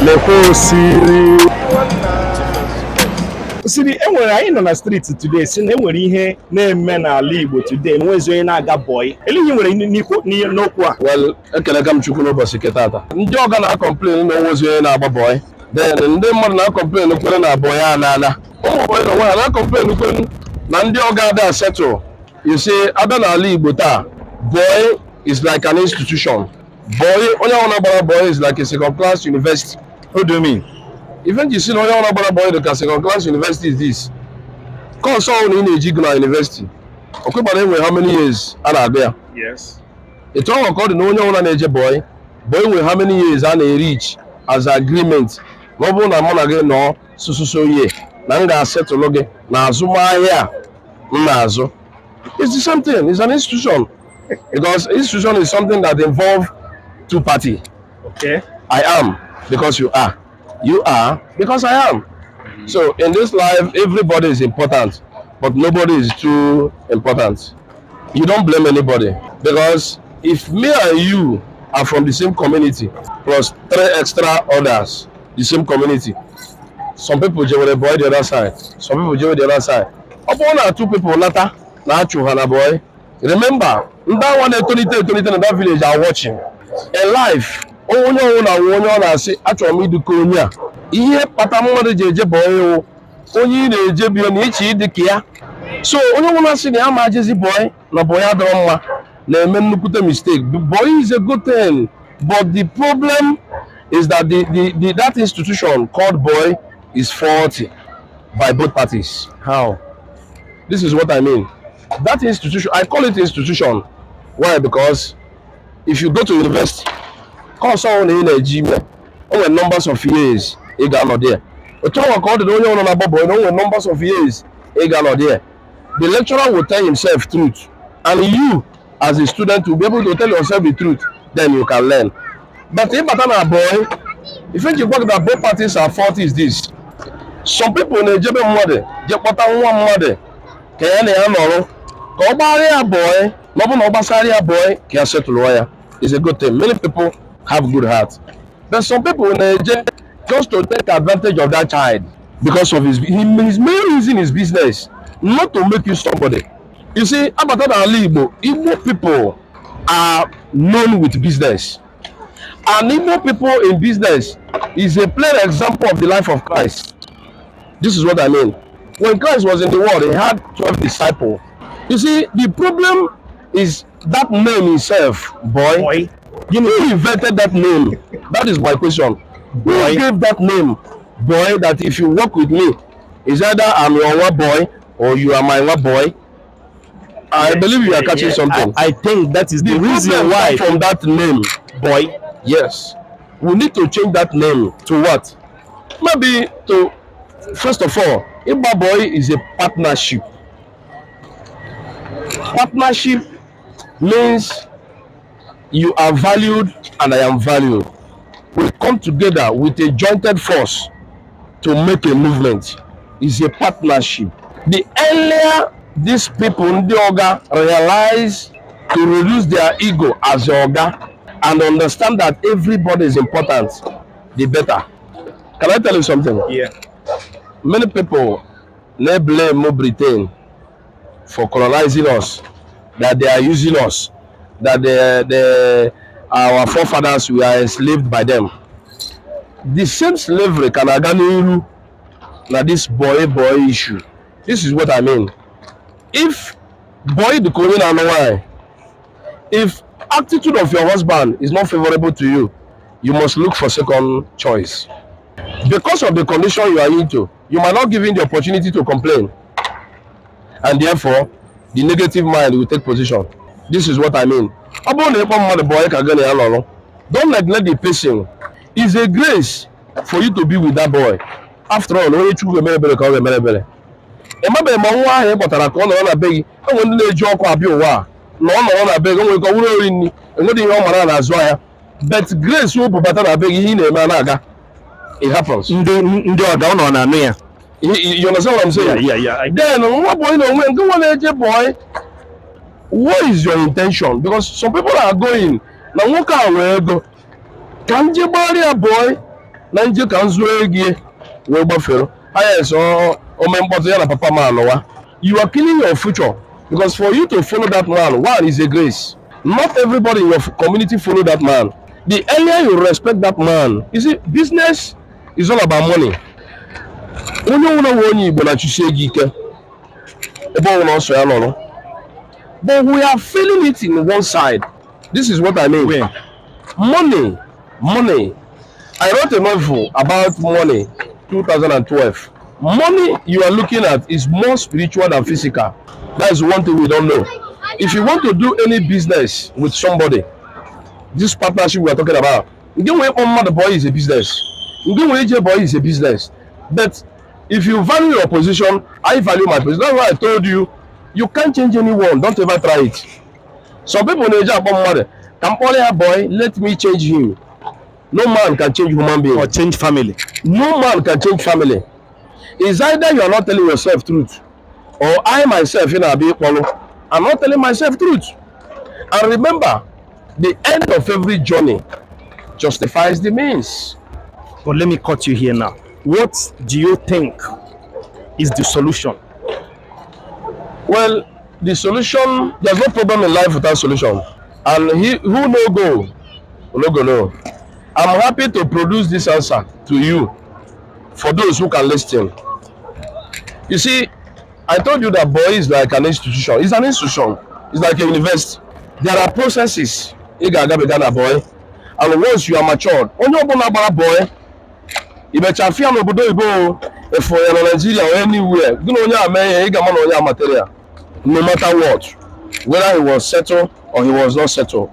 Lekwa osiri osiri enwere. Anyị nọ na street today, si na enwere ihe na-eme n'ala Igbo today, enwezi onye na-aga boy. Ele ihe nwere n'okwu a? Well, ekelega m Chukwu n'ụbọchị nke taata. Ndị ọga na-acomplain na onwezi onye na-agba boy, then ndị mmadụ na-acomplain kwere na boy a na-ana ụmụ boy na onwe ha na-acomplain kwere na ndị ọga ada settle. You see, abịa n'ala Igbo taa, boy is like an institution. Boy, onye ọbụla gbara boy is like a second class university. What do you mean? Even you see na onye ọbụla gbara boy dị ka second class university is this: course ọbụla ị na-eji gụ na university, ọkwegbara enwe how many years a na-agụ ya? Yes. Etu ahụ ka ọ dị na onye ọbụla na-eje boy, boy nwere how many years a na-ereach as agreement, na ọ bụrụ na mụ na gị nọ sososo year, na m ga-asetụlụ gị na azụmahịa a m na-azụ. It's the same thing. It's an institution, because institution is something that involve two party. I am because you are, you are because I am. So in this life, everybody is important, but nobody is too important. You don't blame anybody, because if me and you are from the same community plus three extra others, the same community, some people jewere boy the other side, some people jewe the other side. Ọ bụrụ na two people nata na achụ ha na boy, remember, ndị awa na-etolite etolite na that village are watching. In life, onye ọbụla nwe onye ọ na-asị, "Achọrọ m ịdịka onye a." Ihe kpata mmadụ ji eje boy wụ onye ị na-eje bie na iche ịdị ka ya. So onye ọbụla sị na ya ma jezi boy, na boy adịrọ mma, na-eme nnukwute mistake. Boy is a good thing, but the problem is that the that institution called boy is faulty by both parties. How? This is what I mean. That institution, I call it institution. Why? Because if you go to university, course ọhụrụ na ị na-eji ime, o nwere numbers of years ị ga-anọ there. Otu ọnwa ka ọ dị na onye ọrụ na-agba boy na o nwere numbers of years ị ga-anọ there. The lecturer will tell himself truth, and you as a student will be able to tell yourself the truth, then you can learn. But ịbata na boy, ife njikwa gị na both parties are faulty is this: some people na-ejebe mmadụ je kpọta nwa mmadụ ka ya na ya nọrọ, ka ọ gbara ya boy, na ọ bụ na ọ gbasara ya boy ka ya setụlụọ ya is a good thing. Many people have good heart, but some people na-eje just to take advantage of that child because of his main reason is business, not to make you somebody. You see, abata n'ala Igbo, Igbo people are known with business, and Igbo people in business is a plain example of the life of Christ. This is what I mean. When Christ was in the world, he had 12 disciples. You see, the problem is that name itself, boy. Boy. You know who invented that name? That is my question. Boy. Who gave that name, boy, that if you work with me, is either I'm your one boy or you are my one boy? I believe you are catching something. I think that is the reason problem why come from that name, boy. Yes. We need to change that name to what? Maybe to, first of all, ịgba boy is a partnership. Partnership means you are valued and I am valued. We come together with a jointed force to make a movement. It's a partnership. The earlier these people, ndị oga, realize to reduce their ego as a oga and understand that everybody is important, the better. Can I tell you something? Yeah. Many people na blame Britain for colonizing us, that they are using us, that our forefathers were enslaved by them. The same slavery can aga n'iru na this boy boy issue. This is what I mean. If boy dị ka onye na-anụ nwanyị, if attitude of your husband is not favorable to you, you must look for second choice. Because of the condition you are into, you might not give him the opportunity to complain, and therefore the negative mind will take position. This is what I mean. Ọ bụrụ na ịkpọ mmadụ boy ka gị na ya nọrọ, don't neglect the person. It's a grace for you to be with that boy. After all, onye Chukwu ga-emere ebere ka ọ ga-emere ebere. Ị mabeghị ma nwa ahụ ị kpọtara ka ọ nọrọ na be gị, enwere ndị na-eji ọkụ abịa ụwa a na ọ nọrọ na be gị, o nwere ka ọ wụrụ ori nri, enweghị ihe ọ mara na-azụ ahịa, but grace o bubata na be gị, ihe ị na-eme a na-aga. It happens. Ndị ọga ọ nọ na-anụ ya. You understand what I'm saying? Yeah. Then nwa boy na onwe nke nwa na-eje boy, what is your intention? Because some people are going na nwoke a nwee ego ka m je gbara ya boy. Na nje ka m zụọ ego wee gbafere aya ome mkpọtụ ya na papa m anụwa. You are killing your future, because for you to follow that man, one is a grace. Not everybody in your community follow that man. The earlier you respect that man, you see, business is all about money. Onye ọbụla nwe onye Igbo na-achụsi ego ike ebe ọbụla ọsọ ya nọrọ, but we are failing it in one side. This is what I mean. Where? Money, money. I wrote a novel about money, 2012. Money you are looking at is more spiritual than physical. That is one thing we don't know. If you want to do any business with somebody, this partnership we are talking about, nke nwee ịkpọ mmadụ boy is a business, nke nwee ije boy is a business. But if you value your position, I value my position. That's why I told you, you can't change anyone. Don't ever try it. Some people na-eji akpọ mmadụ ka m kpọrọ ya boy, let me change him. No man can change human being. Or change family. No man can change family. It's either you are not telling yourself truth, or I myself ị na-abịa ịkpọrọ, I'm not telling myself truth. And remember, the end of every journey justifies the means. But let me cut you here now. What do you think is the solution? Well, the solution, there's no problem in life without solution. And he who no go, no go no. I'm happy to produce this answer to you for those who can listen. You see, I told you that boy is like an institution. It's an institution. It's like a university. There are processes ị ga-agabiga na boy. And once you are matured, onye ọbụla gbara boy, imecha fia n'obodo oyibo, efu ya na Nigeria or anywhere, gị na onye a mee ihe, ị ga-ama na onye a material. No matter what, whether he was settled or he was not settled.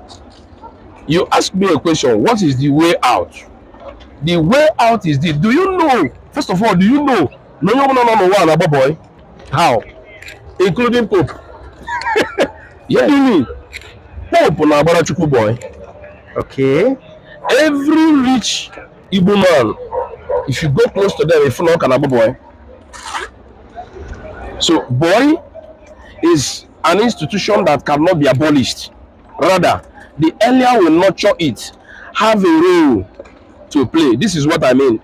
You ask me a question, what is the way out? The way out is this. Do you know, first of all, do you know na onye ọbụla nọ n'ụwa na-agba boy? How? Including Pope. Yeah. What do you mean? Pope na-agbara Chukwu boy. Okay. Every rich Igbo man, if you go close to them, if you know ka na-agba boy. So boy is an institution that cannot be abolished. Rather, the earlier we nurture it, have a role to play. This is what I mean.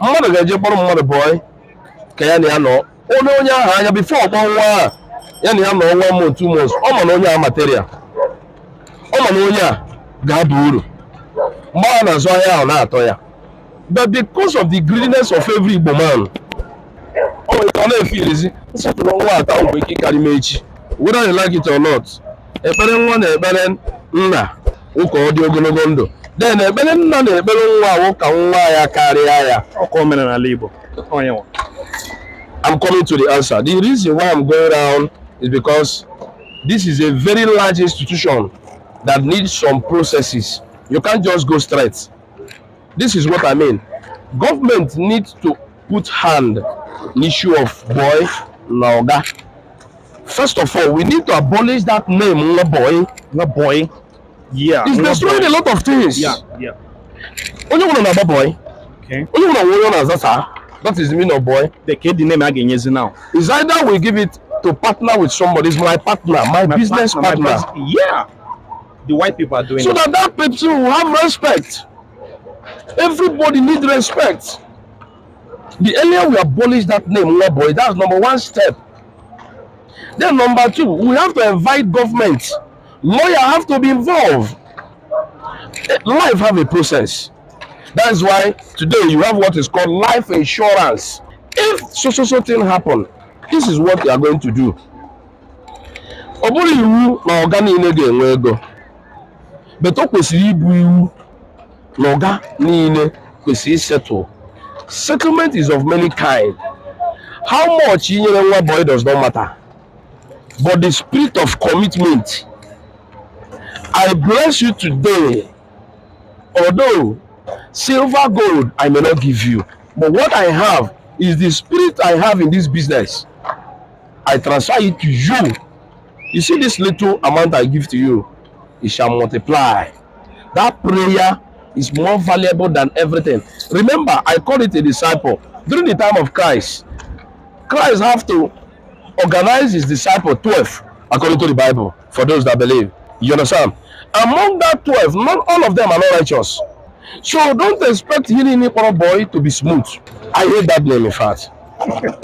Mmadụ ga-eje kpọrọ mmadụ boy ka ya na ya nọ onye onye ahụ anya before ọkpọ nwa a ya na ya nọ 1 month, 2 months, ọ ma na onye a material, ọ ma na onye a ga-aba uru mgbe a na-azụ ahịa ahụ na-atọ ya. But because of the greediness of every Igbo man, ọ nwere ike ọ na-efe irizi nsọpụrụ nwa ata nwere ike ịkarị m echi. Whether you like it or not, ekpere nwa na ekpere nna ụka ọ dị ogologo ndụ, then ekpere nna na ekpere nwa awụ ka nwa ya karịa ya. Ọkwa omenala Igbo. Onye nwa. I'm coming to the answer. The reason why I'm going round is because this is a very large institution that needs some processes. You can't just go straight. This is what I mean. Government needs to put hand in issue of boy na oga. First of all, we need to abolish that name, nwa boy. Nwa boy. Yeah. It's Nwa destroying boy. A lot of things. Onye ọbụla na-agba boy. Onye ọbụla nwe onye ọ na-aza. That is the meaning of boy. The the name a ga-enyezi now. It's either we give it to partner with somebody. It's my partner, my business my partner. Yeah. The white people are doing So it. that that person will have respect. Everybody need respect. The earlier we abolish that name, nwa boy, that's number one step. Then number two, we have to invite government. Lawyer have to be involved. Life have a process. That's why today you have what is called life insurance. If so so so thing happen, this is what you are going to do. Ọ bụrụ iwu na ọga niile ga-enwe ego, but o kwesịrị ịbụ iwu na ọga niile kwesịrị settle. Settlement is of many kind. How much i nyere nwa boy does not matter, but the spirit of commitment. I bless you today, although silver, gold I may not give you, but what I have is the spirit I have in this business. I transfer it to you. You see this little amount I give to you, it shall multiply. That prayer is more valuable than everything. Remember, I call it a disciple. During the time of Christ, Christ have to organize his disciple 12, according to the Bible, for those that believe. You understand? Among that 12, not all of them are not righteous. So don't expect ihe niile kpọrọ boy to be smooth. I hate that name. In fact,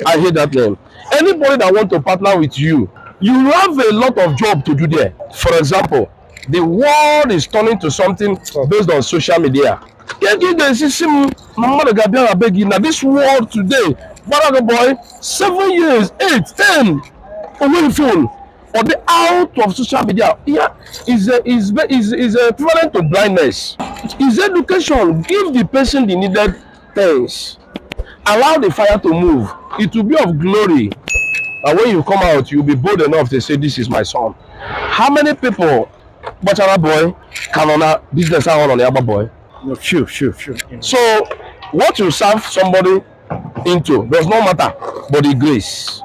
I hate that name. Anybody that want to partner with you, you have a lot of job to do there. For example, the world is turning to something based on social media. Ke ka ị ga-esi si m na mmadụ ga-abịa na be gị na this world today gbara gị boy 7 years, 8, 10, onweghị phone, or the out of social media? Yeah, is equivalent to blindness. Is education. Give the person the needed things, allow the fire to move. It will be of glory, and when you come out, you will be bold enough to say, "This is my son." How many people gbachara boy ka nọ na business ahụ nọ na ya gba boy? No, few, few, few. So what you serve somebody into does not matter, but the grace.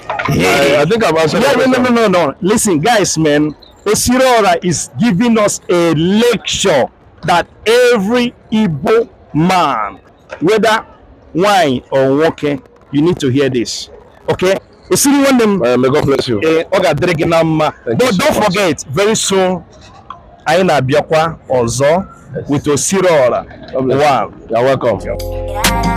I think I've answered Yeah, your no, question. No. Listen, guys, man, Osiriora is giving us a lecture that every Igbo man, whether nwanyị or nwoke, you need to hear this. Okay? Osiri nwanne m, May God bless you. Eh, ọ ga-adịrị gị na mma. Thank you But so don't much. Forget, very soon, anyị na-abịakwa ọzọ with Osiriora. God bless you. One. You're welcome. Yeah.